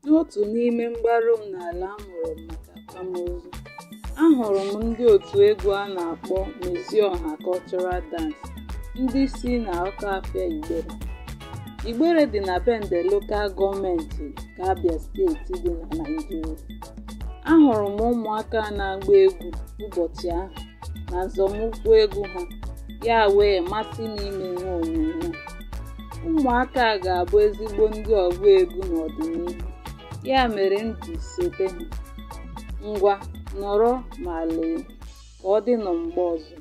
N'otu n'ime mgbaru m n'ala a mụrụ m maka akwamozu, ahụrụ m ndị otu egwu a na-akpọ Mezioha Cultural Dance ndị si n'Awkafia Igbere. Igbere dị na Bende Local Gọọmenti nke Abia Steeti dị na Naịjirịa. Ahụrụ m ụmụaka na-agba egwu ụbọchị ahụ na nzọmụkwụ egwu ha, ya wee masị m ime ihe onyonyo a. Ụmụaka a ga-abụ ezigbo ndị ọgba egwu n'ọdịnihu, ya mere m ji sote ha. Ngwa, nọrọ ma lee, ka ọ dịnụ mgbe ọzọ.